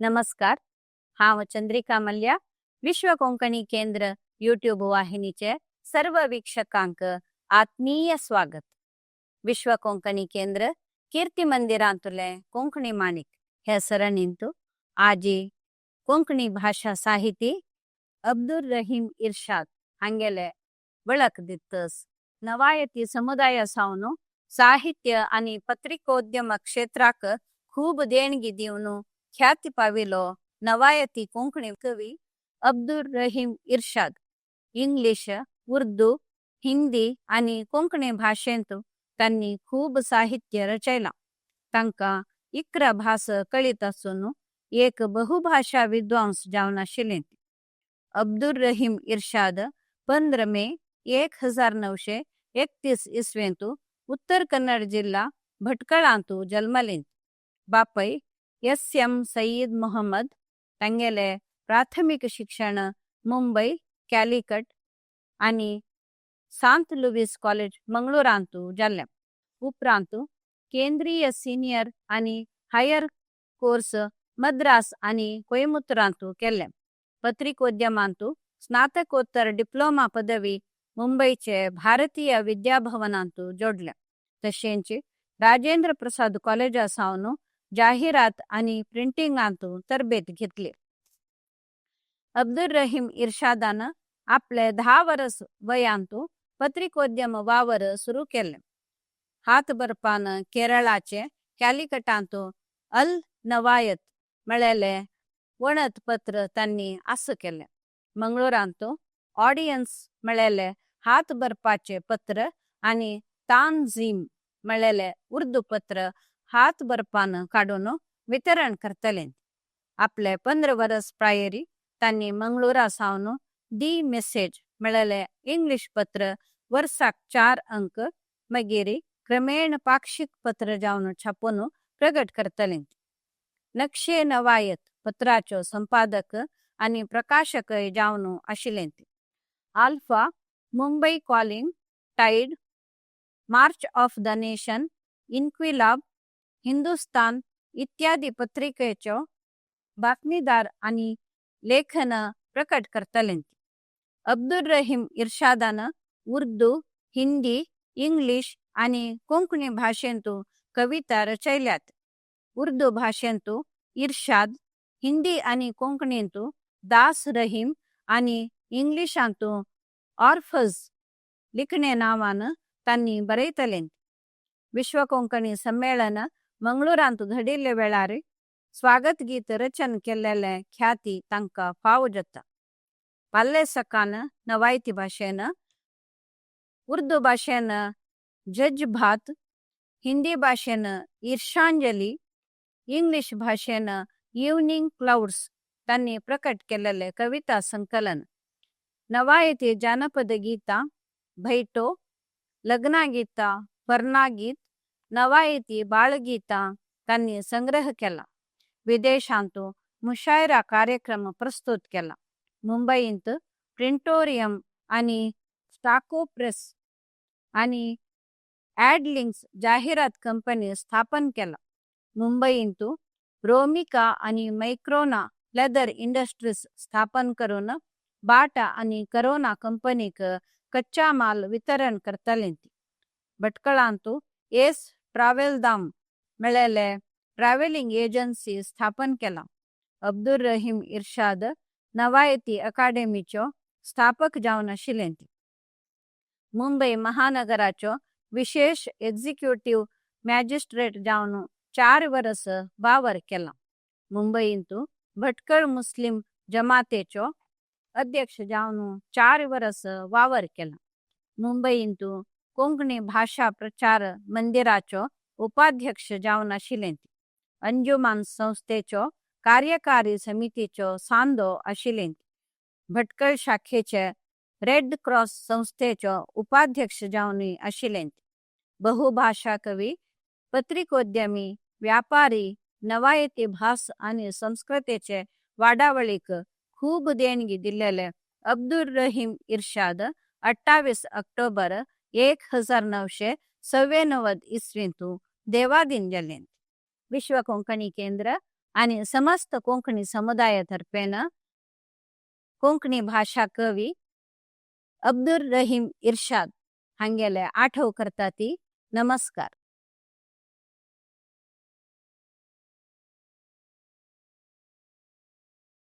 नमस्कार. हांव चंद्रिका मल्या, विश्व कोंकणी केंद्र यूट्यूब वाहिनीचे सर्व वीक्षकांक आत्मीय स्वागत. विश्व कोंकणी केंद्र कीर्ती मंदिरांतुले कोंकणी माणिक हे सरणींतु आजी कोंकणी भाशा साहिती अब्दुल रहीम इर्शाद हांगेले वळख दितस. नवायती समुदाय सावन साहित्य आनी पत्रिकोद्यम क्षेत्राक खूब देणगी दिवन ख्याती पाविलो नवायती कोंकणी कवी अब्दुल रहीम इर्शाद. इंग्लीश, उर्दू, हिंदी आनी कोंकणी भाशेंत तांणी खूब साहित्य रचयलां. तांकां 11 भास कळीत आसून एक बहुभाषा विद्वांस जावन आशिल्ले. अब्दुल रहीम इर्शाद 15 मे 1931 इस्वेंतु उत्तर कन्नड जिल्ला भटकळांतु जन्मले. बापय एस एम सय्यद मोहम्मद. तांगेले प्राथमिक शिक्षण मुंबई, कॅलिकट आनी सांत लुवीस कॉलेज मंगळूरांतु जाल्लें. उपरांत केंद्रीय सिनियर आनी हायर कोर्स मद्रास आनी कोयमुत्तूरांतु केल्लें. पत्रिकोद्यमांतु स्नातकोत्तर डिप्लोमा पदवी मुंबईचे भारतीय विद्याभवनांतु जोडले. तशेंच राजेंद्र प्रसाद कॉलेजा सावन जाहिरात आनी प्रिंटिंगांतु तरबेत घेतली. अब्दुल रहीम इर्शादान आपले 10 वर्स वयांतु पत्रिकोद्यम वावर सुरू केले. हात बरपान केरळाचे कॅलिकटांतु अल नवायत मेळ्ळेले वणत पत्र तांणी आस केले. मंगळूरांतु ऑडियन्स मेळ्ळेले हात बरपाचे पत्र आनी तानझीम मेळ्ळेले उर्दू पत्र हात बरपान काडून वितरण करतले. आपले 15 वर्स प्रायरी तांणी मंगळूरा सावन दी मेसेज मेळ्ळेले इंग्लीश पत्र वर्साक 4 अंक, मागीर क्रमेण पाक्षिक पत्र जावन छापून प्रगट करतले. नक्षे नवायत पत्राचो संपादक आनी प्रकाशक जावन आशिल्ले. Alpha, Mumbai Calling, Tide, March of the Nation, Inquilab, Hindustan इत्यादी पत्रिकेचो बातमीदार आनी लेखन प्रकट करतले. अब्दुल रहीम इर्शादान उर्दू, हिंदी, इंग्लीश आनी कोंकणी भाशेंतु कविता रचयल्यात. उर्दू भाशेंतु इर्शाद, हिंदी आनी कोंकणींतु दास रहीम आनी इंग्लिशांतु ऑर्फज लिखणे नांवान तांणी बरयतले. विश्व कोंकणी संमेलन मंगळूरांतु घडिल्ले वेळार स्वागत गीत रचन केल्लेले ख्याती तांकां फावो जाता. पाल्ले सकान नवायती भाशेन, उर्दू भाशेन जज्बात, हिंदी भाशेन ईर्षांजली, इंग्लीश भाशेन इव्हनिंग क्लाउड्स तांणी प्रकट केल्लेले कविता संकलन. नवायती जानपद गीता, भैटो, लग्नागीता, पर्णागीत, नवायती बाळगीता तांणी संग्रह केला. विदेशांतु मुशायरा कार्यक्रम प्रस्तुत केला. मुंबईंत प्रिंटोरियम आनी स्टाको प्रेस आनी ॲडलिंक्स जाहिरात कंपनी स्थापन केला. मुंबईंतु रोमिका आनी मैक्रोना लेदर इंडस्ट्रीज स्थापन करून बाटा आनी करोना कंपनीक कच्चा माल वितरण करतले. भटकळांतु एस ट्रॅव्हलदाम मेळ्ळेले ट्रॅव्हलिंग एजन्सी स्थापन केला. अब्दुल रहीम इर्शाद नवायती अकाडेमीचो स्थापक जावन आशिल्ले. मुंबई महानगराचो विशेष एक्झिक्युटिव्ह मॅजिस्ट्रेट जावन 4 वर्स वावर केला. मुंबईंतु भटकळ मुस्लिम जमातेचो अध्यक्ष जावन 4 वर्स वावर केला. मुंबईंतु कोंकणी भाषा प्रचार मंदिराचो उपाध्यक्ष जावन आशिल्ले. अंजुमान संस्थेचो कार्यकारी समितीचो सांदो आशिल्ले. भटकळ शाखेचे रेड क्रॉस संस्थेचो उपाध्यक्ष जावन आशिल्ले. बहुभाषा कवी, पत्रिकोद्यमी, व्यापारी, नवायती भास आनी संस्कृतेचे वाडावळीक खूब देणगी दिल्लेले अब्दुल रहीम इर्शाद 28 ऑक्टोबर 1994 इसवींतु देवाधीन जाले. विश्व कोंकणी केंद्र. आनी समस्त कोंकणी समुदाया तर्फेन कोंकणी भाशा कवी अब्दुल रहीम इर्शाद हांगेले आठव करता ती. नमस्कार.